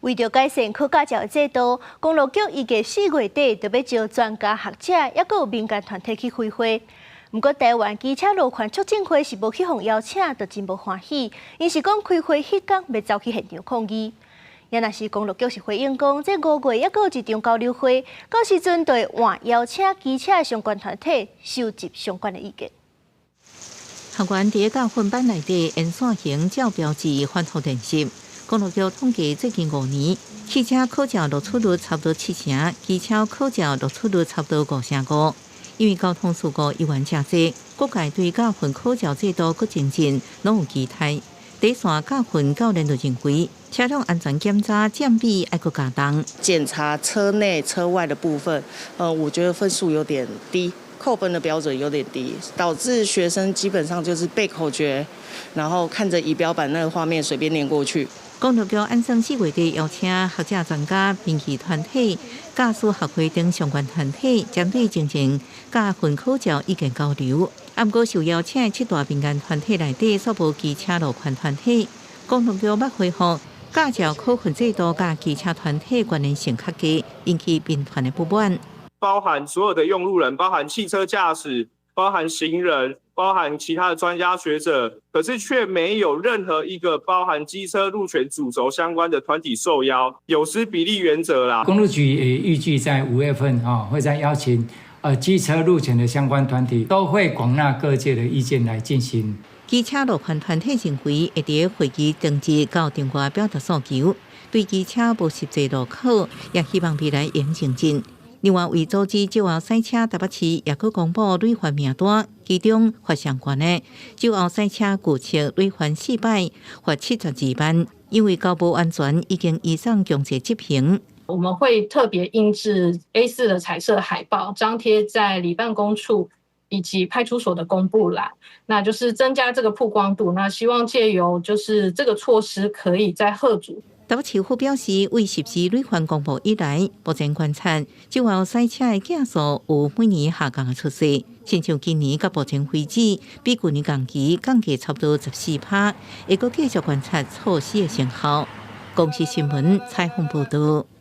為著改善考駕照的制度，公路局預計4月底就欲招專家學者，抑閣有民間團體去開會。毋過，台灣機車路權促進會是無去予邀請，就真無歡喜。𪜶是講開會彼工欲走去現場抗議。也若是公路局是回應講，這5月抑閣有一場交流會，到時陣就會換邀請機車的相關團體收集相關的意見。學員佇教訓班內底沿線行照標誌反覆練習。公路局統計最近5年，汽車考照錄取率差不多七成，機車考照錄取率差不多五成五。因為交通事故猶原誠濟，各界對駕訓考照制度閣精進攏有期待。第三駕訓教練就認為，車輛安全檢查佔比愛閣加重。檢查車內車外的部分，我覺得分數有點低，扣分的標準有點低，導致學生基本上就是背口訣，然後看着儀表板那個畫面隨便念過去。公路局按算4月底邀請學者專家、民意團體、駕駛學會等相關團體，針對精進駕訓考照意見交流。毋過受邀請的七大民間團體內底，煞無機車路權團體。公路局捌回覆，駕照考訓制度佮機車團體關聯性較低，引起民團的不滿。包含所有的用路人，包含汽車駕駛，包含行人，包含其他的專家學者，可是卻沒有任何一個包含機車路權主軸相關的團體受邀，有失比例原則啦。公路局也預計在5月份啊，會再邀請機車路權的相關團體，都會廣納各界的意見來進行。機車路權團體認為，會佇會議當日到電話表達訴求，對機車無實際路考，也希望未來會精進。另外，為阻止酒後駛車，台北市也閣公布累犯名單，其中罰上懸的酒後駛車舊測累犯四擺，罰72萬。因為交無安全，已經移送強制執行。我們會特別印製 A4 的彩色海報，張貼在里辦公處以及派出所的公布欄，那就是增加這個曝光度。那希望借由就是這個措施，可以再嚇阻。台北市府表示，為實施累犯公布以來，目前觀察酒後駛車的件數有每年下降的趨勢。親像今年到目前為止，比舊年同期降低差不多14%，會閣繼續觀察措施的成效。公視新聞採訪報導。